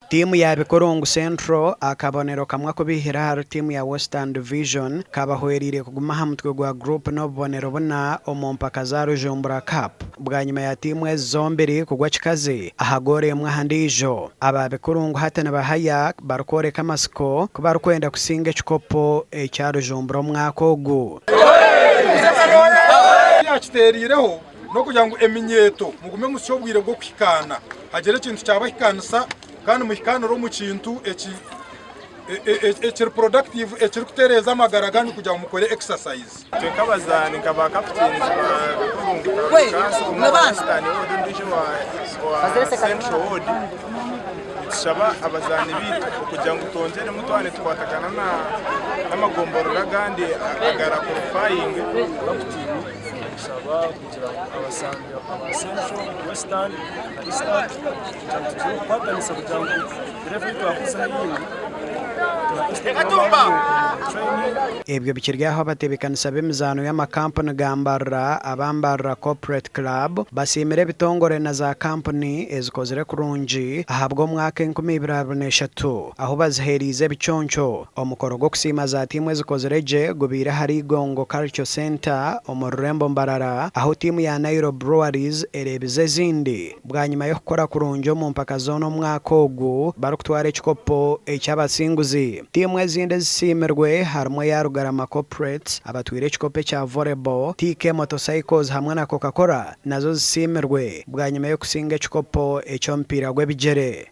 Tiimu ya Bikurungu Central akabonero kamwe aku baihire ahari tiimu ya Western Division kabahwereire kuguma aha mutwe gwa guruupu n'obubonero buna omu mpaka za Rujumbura Cup bwanyima ya tiimu ezi zombiri kugwa kikazi aha goolo emwe aha ndiijo. Aba Bikurungu hati nibahaya barikworeka amatsiko ku barikwenda kusinga ekikopo ekya Rujumbura omwaka ogu. Yakitereireho n'okugira ngu eminyeeto mugume mutsye obwire bw'okuhikaana, hagire ekintu kyabahikaanisa kandi muhikaanire omu kintu eki ekiri productive ekirikutereeza amagara gaanyu kugira ngu mukore exercise. Itwe nk'abazaani nka ba captains ba Bukungu Town Council omwe owa Western Ward ondiijo owa Central Ward nitushaba abazaani baitu okugira ngu twongyeremu twaba nitukwatagana n'amagomborora agandi agara qualifying. Nitushaba kugira ngu abasambi aba Central, Western na Eastern kugira ngu tugire okukwatanisa kugira ngu level ei twakuzaho eyindi tuhabe omu training. Ebyo bikiri aho abatebeekanisa b'emizaano y'amakampuni ga Mbarara aba Mbarara Corporate Club basiimire ebitongore na za kampuni ezikozire kurungi ahabw'omwaka 2023 ahu baziheereize ebiconco. Omukoro gw'okusiima za tiimu ezikozire gye gubaire ahari Igongo Culture Centre omu rurembo Mbarara ahu tiimu ya Nile Breweries ereebize ezindi bwanyima y'okukora kurungi omu mpaka zoona omwaka ogu barikutwara ekikopo eky'abasinguzi. Tiimu ezindi ezisiimirwe harimu eya Rugarama Corporates abatwire ekikopo ekya Volleyball, TK Motorcycles hamwe na Coca Cola nazo zisiimirwe bwanyima y'okusinga ekikopo eky'omupiira gw'ebigyere.